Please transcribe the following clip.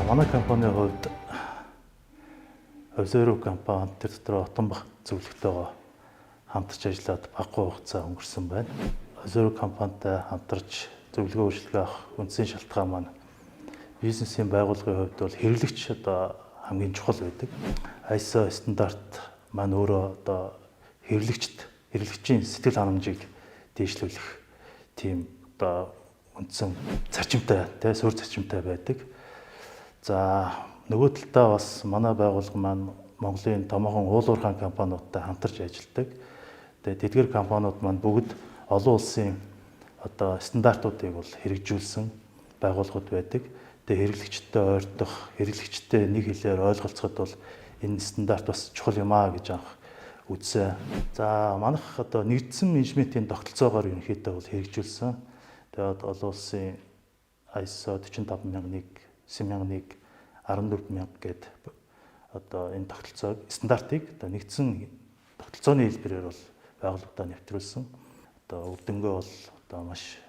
За, манай компанийн хувьд Observe компани, тэр дотор Отонбах зөвлөгтэйгөө хамтарч ажиллаад багагүй хугацаа өнгөрсөн байна. Observe компанитай хамтарч зөвлөгөө үйлчилгээ авах үндсэн шалтгаан маань бизнесийн байгууллагын хувьд бол хэрэглэгч одоо хамгийн чухал байдаг. ISO стандарт маань өөрөө одоо хэрэглэгчд, хэрэглэгчийн сэтгэл ханамжийг дээшлүүлэх тийм одоо үндсэн зарчимтай, суурь зарчимтай байдаг. За, нөгөө талдаа бас манай байгууллага маань Монголын томоохон уулуурхайн компаниудтай хамтарч ажилладаг. Тэгээд тэдгээр компаниуд маань бүгд олон улсын одоо стандартуудыг бол хэрэгжүүлсэн байгууллагууд байдаг. Тэгээд хэрэглэгчтэй ойртох, хэрэглэгчтэй нэг хэлээр ойлголцоход бол энэ стандарт бас чухал юм аа гэж анх үзсэн. За, манайх одоо нэгдсэн менежментийн тогтолцоогоор ерөнхийдөө бол хэрэгжүүлсэн. Тэгээд олон улсын ISO 45001, 9001, 14000 гээд одоо энэ тогтолцоог, стандартыг одоо нэгдсэн тогтолцооны хэлбэрээр бол байгууллагадаа нэвтрүүлсэн. Одоо үр дүнгээ бол одоо маш